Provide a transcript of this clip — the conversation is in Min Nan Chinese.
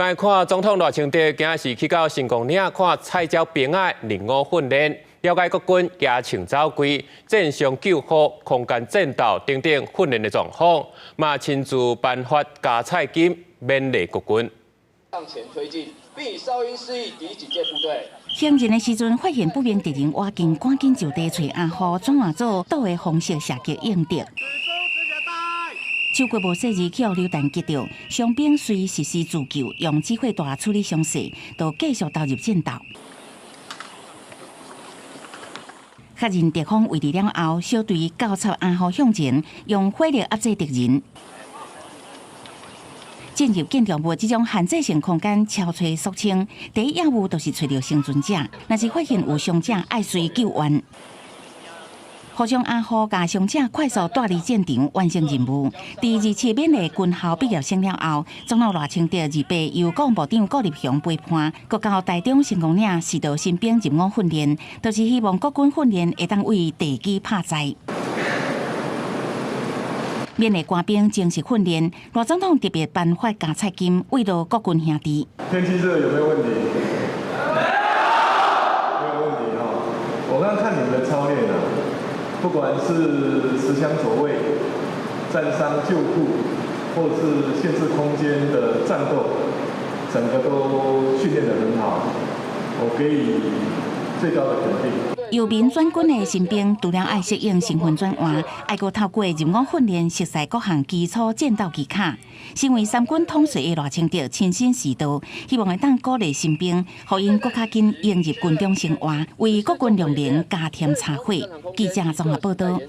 來看總統賴清德，今仔是去到成功嶺看菜鳥兵仔入伍訓練，了解國軍騎銃走規、戰傷救護、空間戰鬥等等訓練的狀況，嘛親自頒發加菜金勉勵國軍。向前推進，並以哨音示意敵警戒部隊。行進的時陣，發現不明敵人倚近，趕緊就地揣阿虎轉換做倒的方式射擊應敵。手骨無細膩，去予榴彈擊著，傷兵隨實施自救，用指揮帶處理傷勢，就繼續投入戰鬥。確認敵方位置了後，小隊交插阿虎向前，用火力壓制敵人。進入建築物這種限制性空間，超揣肅清。第一要務就是揣著生存者，若是發現有傷者，愛隨救援。護送阿虎共傷者快速帶離戰場，完成任務。佇27勉勵軍校畢業生了後，總統賴清德28由國防部長顧立雄陪伴，閣到台中成功嶺視導新兵入伍訓練，就是希望國軍訓練會當為地基拍在。勉勵官兵正式訓練，賴總統特別頒發加菜金，慰勞國軍兄弟。天氣熱有沒有問題？沒有問題哈。我剛看你們的操練啊，不管是持槍走位、戰傷救護，或是限制空間的戰鬥，整個都訓練得很好，我給予最高的肯定。由民轉軍的新兵，除了愛適應身份轉換，愛閣透過入伍訓練，熟悉各項基礎戰鬥技巧。身為三軍統帥的賴清德親身視導，希望會當鼓勵新兵，予𪜶閣較緊融入軍中生活，為國軍量能加添柴火。記者綜合報道。